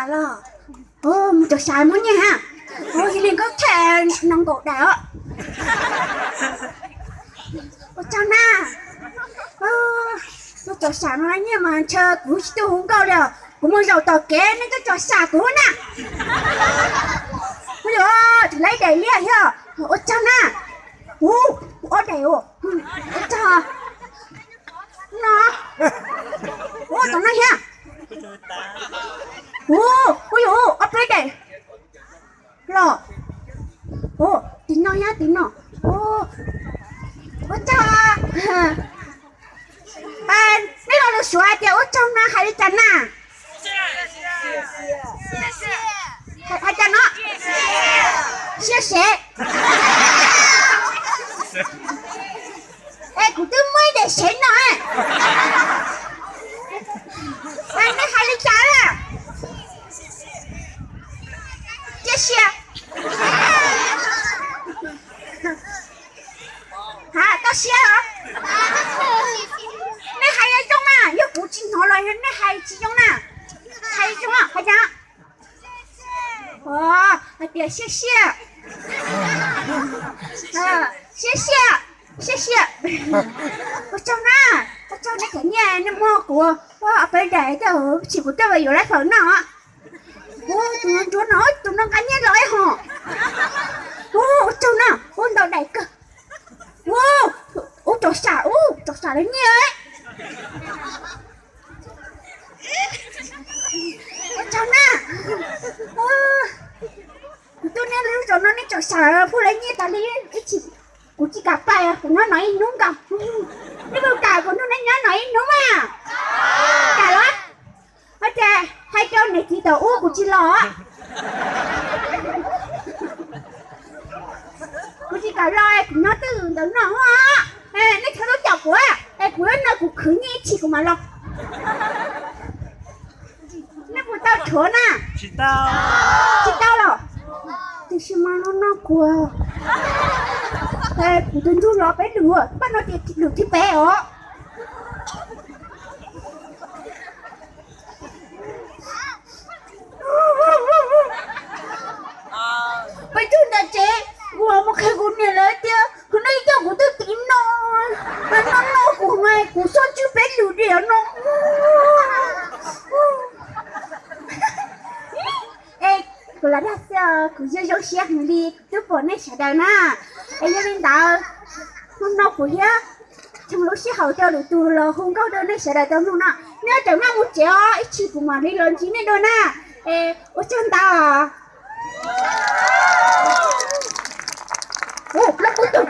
Los, mus cov xav muab nyiaj ha. Ua li nkauj them no nkaum daim os. Ua tsaug na. Tus cov sam no nyiaj mas ntshe kuv tsis tuaj hu nkauj li os. Kuv mus zaum tom kev nej tuaj cov sam kuv na. Ua li, tsis laib daim liaj thiab. Ua tsaug na. Ub, ob daim. Ua tsaug. No, ua tom no thiab. Ub, ua li, ob peb daim. Los, ub, tim no thiab tim no. Ua tsaug. Nej lo lus Suav hais tias ua tsaug no hais li cas na? Hais cas no? Siab sev. Es kuv twb muaj ib daim sev no. Nej hais li cas na? Cia siab. Ha, koj siab los? Nej hais zoo mas, yog kuv tsis hnov los nej hais tsis zoo na. Hais zoo, hais cas? Hais tias siab siab. Siab siab, siab siab. Ua tsaug na, ua tsaug nej cov nyiaj nej muab kuv ob peb daim, tsis kuv tuaj yuav lawv fawm noj. Ub, tus no ntsuav no, tus no nqa nyiaj los hos. Ub, ua tsaug na, ub, ntau daim kawg. Ub, ub, cov sam, ub, cov sam lawv nyiaj. Ua tsaug na. Kuv tuaj nej lub zos no nej cov sam pub lawv nyiaj tas li, kuv tsis kam pais, kuv nyob no ib hnub nkaus. Nej puas kam kuv nrog nej nyob no ib hnub mas? Kam los? Ua cas hais rau niam txiv tom ub kuv tsis los? Kuv tsis kam los, kuv nyob twj ywm ntawm no. Nej txhob txhob caum kuv, es kuv nyob no kuv khwv nyiaj ib chim kuv mam los. Nej puas tau rhuav na? Tsis tau los? Tiam sis mas no no kuv, kuv tus ntsuj los peb lwm, paj no tias lwm thib peb os. Peb tug ntawm tsev, kuv mus qhia kuv niam lawv tias kuv no coj kuv twb tiv no, no no kuv mas kuv txhob tswj peb lwm diam no. Es kuv los dag xwb, kuv zoo zoo siab heev li kuv twb pom nej sawv daws na. Es yog li ntawd, hnub no kuv thiab tshoov lub sij hawm rau lwm tus los hu nkauj rau nej sawv daws tau mloog no. Nej tseem maj mus tsev os, ib chim kuv mam li los ntsib nej dua na. Es ua tsaug ntau. Ub, loj kub tug.